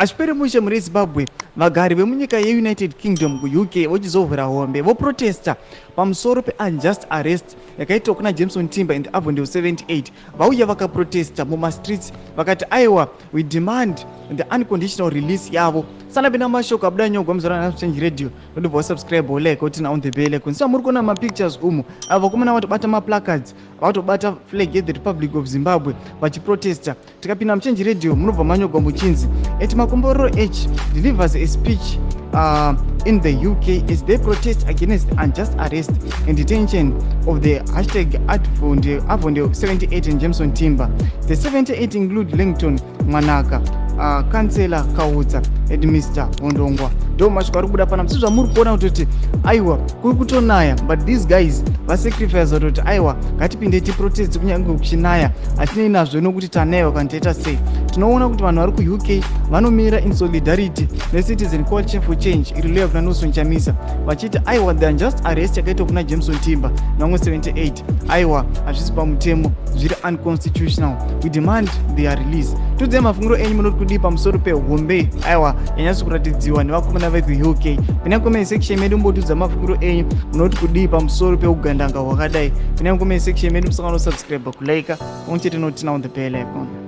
Hazviperi mushe mhuri yeZimbabwe, vagari vemunyika yeUnited Kingdom kuUK vochizovhura hombe voprotesta pamusoro peunjust arrest yakaitwa kuna Jameson Timba in the Avondale 78. Vauya vakaprotesta mumastreets vakati aiwa, we demand the unconditional release yavo. Sanapinda mashoko abuda nyogwa muzora naChange Radio, ndobva wasubscribe, wolike, woturn on the bell icon. So muri kuona mapictures umu, ava vakomana vatobata maplacards, vatobata flag yethe Republic of Zimbabwe vachiprotesta. Tikapinda muChange Radio munobva manyogwa muchinzi at Makomborero H delivers a speech in the UK as they protest against the unjust arrest and detention of the #Avondale 78 and Jameson Timba. The 78 include Langton Mwanaka, Councillor Kaudza and Mr Hondongwa. Ndo mashoko ari kubuda pana sezvamuri kuona kutoti aiwa, kuri kutonaya, but these guys vasacrifice kutoti aiwa, ngatipinde tiprotest kunyange kuchinaya, hatinei nazvo nokuti tanayiwa kana taita sei. Tinoona kuti vanhu vari kuUK vanomira in solidarity neCitizen Coalition for Change iri loya kuna Nelson Chamisa, vachiti aiwa, the unjust arrest yakaitwa kuna Jameson Timba nevamwe 78, aiwa, hazvisi pamutemo, zviri unconstitutional. We demand their release. Tiudzei mafungiro enyu, munoti kudii pamusoro pehombe aiwa yanyatso kuratidziwa nevakomana vekuUK? Pinai comment section medu mbotiudza mafungiro enyu, munoti kudii pamusoro peugandanga hwakadai? Pinai comment section medu, musangano subscribe, kulike, pamwe chete noturn on the bell icon.